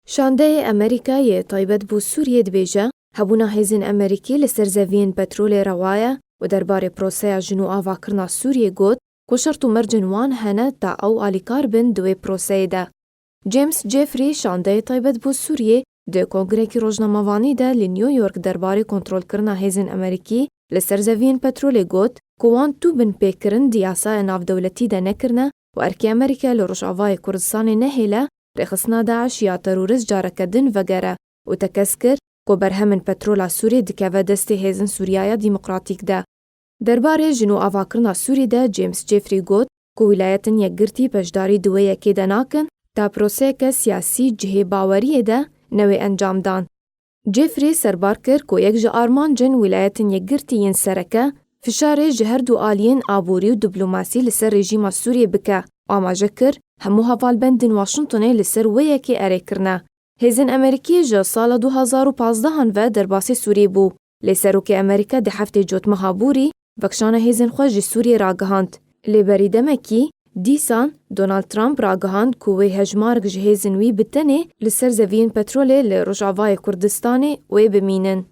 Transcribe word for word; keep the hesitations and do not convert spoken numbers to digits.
Şandeyê Amerîka yê taybet bo Sûriyê dibêje, hebûna hêzên Amerîkî li ser zeviyên petrolê rewa ye û derbarê proseya jin û avakirina Sûriyê got ku şert û mercên wan hene ta ew alîkar bin di wê proseyê de. James Jeffrey, şandeyê taybet bo Sûriyê, di kongrekî rojnamevanî de li New York derbarê kontrolkirina hêzên Amerîkî li ser zeviyên petrolê got ku wan tû binpêkirin di yasaya navdewletî de nekirine û erkê Amerîka li Rojavayê Kurdistanê nehêle rêxistina DAIŞ ya terorist careke din vegere û tekez kir ku berhemên petrola Sûriyê dikeve destê hêzên Sûriya ya Demokratîk de. Derbarê jin û avakirina Sûrî de James Jeffrey got ku Wîlayetên Yekgirtî beşdarî di wê yekê de nakin, ta proseyeke siyasî cihê baweriyê de newê encamdan. Jeffrey serbar kir ku yek ji armancên Wîlayetên Yekgirtî yên sereke fişarê ji her du aliyên aborî û diplomasî li ser rejîma Sûriyê bike. Amaje kir, hemû hevalbendên Washingtonê li ser wê yekê erê kirine. Hêzên Amerîkî ji sala du hazar û pazdeh an ve derbasî Sûriyê bû. Lê serokê Amerîka di heftê Cotmeha borî vekişana hêzên xwe ji Sûriyê ragihand. Lê berî demekî dîsan Donald Trump ragihand ku wê hejmarek ji hêzên wî bi tenê li ser zeviyên petrolê li Rojavayê Kurdistanê wê bimînin.